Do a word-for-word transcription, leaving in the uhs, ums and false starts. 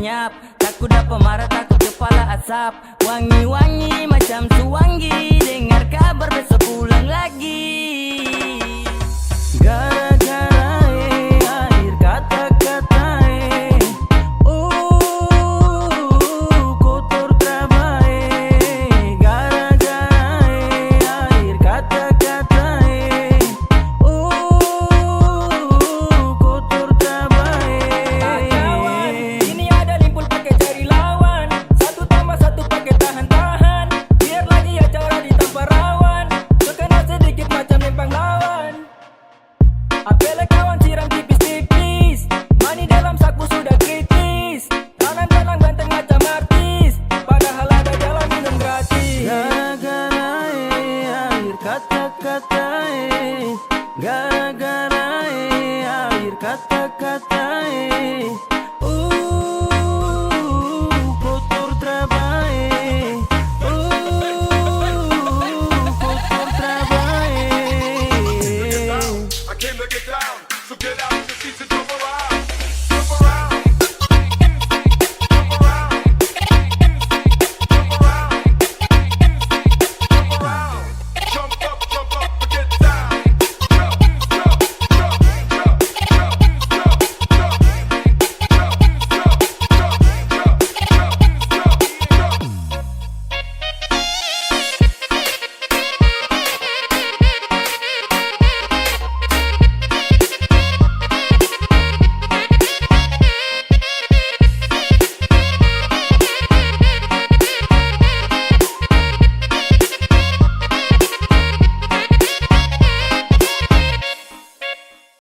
Nyap, taku dapa mara, taku kepala asap. Wangi-wangi macam suwangi, dengar kabar besok pulang lagi. Gara-gara e, air kata-kata e, uh, kotor traba e. Gara-gara e, air kata-kata e, uh, kotor traba e. Ah, kawan, ini ada limpul pake cari lawan. Satu tambah satu pake tahan-tahan. Biar lagi acara di tampa rawan. So kenal sedikit macam lempang lawan. Apele kawan siram tipis-tipis. Mani dalam saku sudah kritis. Tanam dalam ganteng macam artis. Padahal ada jalan minum gratis. Gara-gara e, air kata-kata e. Gara-gara e, air kata-kata e.